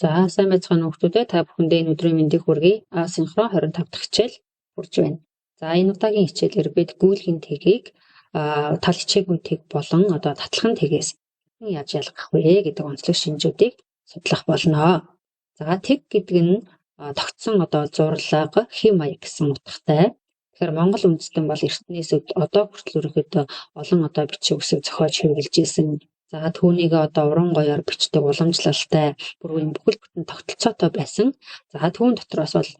За, сайн байцгаана уу хүмүүстээ, та бүхэндээ энэ өдрийн мэндийг хүргэе. Асинхрон 25 дахь хичээл хүрж байна. За, энэ удаагийн хичээлээр бид гүйлгийн тэгийг тал хичээгүй тэг болон одоо татлахын тэгээс яаж ялгах вэ гэдэг онцлог шинжүүдийг судлах болно. За, тэг гэдэг нь тогтсон одоо зурлага, хэв маяг гэсэн утгатай. Тэгэхээр Монгол үндэстэн бол эртнээс одоо хүртэл ерөнхийдөө олон одоо бичиг үсэг зохиож хэрэглэж ирсэн. За, түүнийг одоо уран гоёор бичдэг, уламжлалтай, бүр юм бүхэл бүтэн тогтолцоотой байсан. За, түүн дотроос бол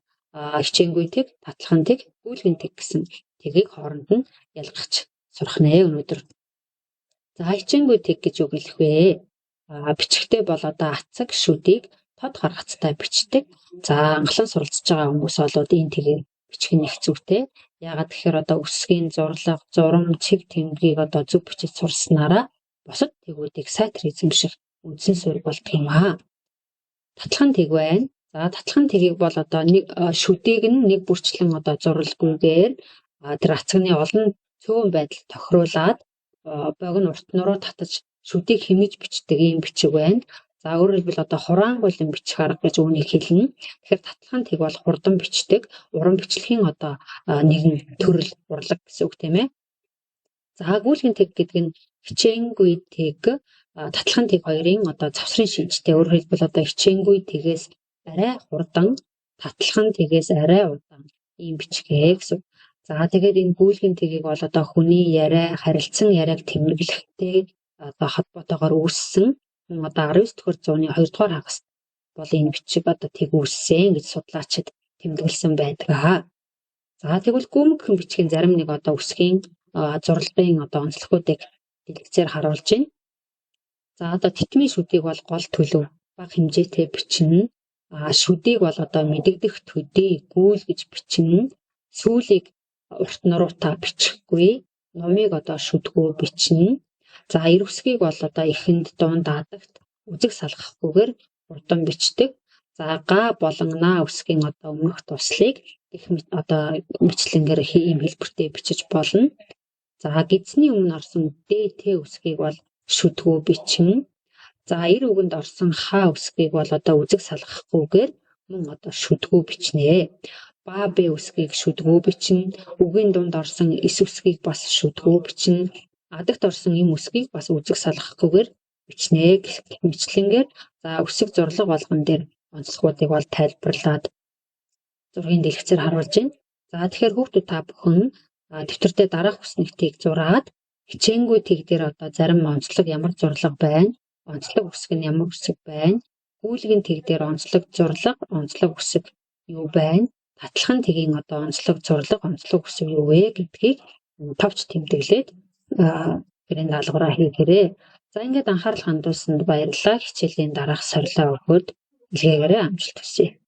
хичээнгүй тэг, татлахан тэг, гүйлгэн тэг гэсэн тэгийг хооронд нь ялгах сурах нэ өнөөдөр. За, хичээнгүй тэг гэж юу хэлэх вэ? Бичгтээ бол одоо ацаг, шүдийг тод гаргацтай бичдэг. За, анхлан суралцж байгаа хүмүүс болоод энэ тэгээр бичих нь их зүйтэй. Яагаад гэхээр одоо үсгийн зурлага, зурам, цэг тэмдгийг одоо зөв бичиж сурснараа бусад тэгүүдийг сайтар эзэмших үндсэн суурь болдог юм аа. Татлахан тэг байна. За, татлахан тэгийг бол одоо нэг шүдийг нь нэг бүрчлэн одоо зурлалгүйгээр тэр ацагны олон цөөн байдал тохируулаад богино урт нуруу татаж шүдийг хэмнэж бичдэг ийм бичиг байна. За, өөрөөр хэлбэл одоо хураангуйлан бичих арга гэж үүнийг хэлнэ. Тэгэхээр татлахан тэг бол хурдан бичдэг, уран бичлэгийн одоо нэгэн төрөл урлаг гэсэн үг, тийм ээ. За, гүйлгэн тэг гэдэг нь хичээнгүй тэг, татлахан тэг хоёрын одоо завсрын шинжтэй. Өөрөөр хэлбэл одоо хичээнгүй тэгээс арай хурдан, татлахан тэгээс арай удаан ийм бичгээ гэсэн. За, тэгээд энэ гүйлгэн тэгийг бол одоо хүний яриа, харилцан яриаг тэмдэглэхтэй одоо холбоотойгоор үүссэн. Одоо 19 дугаар зууны 2 дугаар хагаст бол энэ бичиг одоо тэг үүссэн гэж судлаачид тэмдэглэсэн байдаг. За, тэгвэл гүмгхэн бичгийн зарим нэг одоо үсгийн зурлагын одоо онцлогуудыг дэлгэцээр харуулж байна. За, одоо тэтмийн шүдийг бол гол төлөв бага хэмжээтэй бичнэ. Шүдийг бол одоо мэдэгдэх төдий гүйл гэж бичнэ. Сүүлийг урт нуруутай бичихгүй. Нумыг одоо шүдгүү бичнэ. За, эрвсгийг бол одоо эхэнд, дунд, адагт үзэг салгахгүйгээр хурдан бичдэг. За, га болон на үсгийн одоо өмнөх туслыг гэх мэт одоо мэтлэнгээр ийм хэлбэртэй бичиж болно. За, гидсний өмнө орсон Д, Т үсгийг бол шүдгүү бичнэ. За, эр үгэнд орсон Х үсгийг бол одоо үзэг салгахгүйгээр мөн одоо шүдгүү бичнэ. Ба, Б үсгийг шүдгүү бичнэ. Үгийн дунд орсон С үсгийг бас шүдгүү бичнэ. Адагт орсон М үсгийг бас үзэг салгахгүйгээр бичнэ гэх мэтлэнгээр, за, үсэг зурлага болгон дээр онцлогуудыг бол тайлбарлаад зургийн дэлгэцээр харуулж байна. За, тэгэхээр хүүхдүүд, та бүхэн дэвтэрдээ дараах үснэгтийг зураад хичээнгүй тэг дээр одоо зарим онцлог ямар зурлага байна, онцлог үсэг нь ямар үсэг байна, гүйлгэн тэг дээр онцлог зурлага, онцлог үсэг юу байна, татлахан тэгийн одоо онцлог зурлага, онцлог үсэг юу вэ гэдгийг товч тэмдэглээд гэрийн даалгавраа хийгээрэй. За, ингээд анхаарал хандуулсанд баярлалаа. Хичээлийн дараах сорилоо өгөхөд илгээгээрэй. Амжилт хүсье.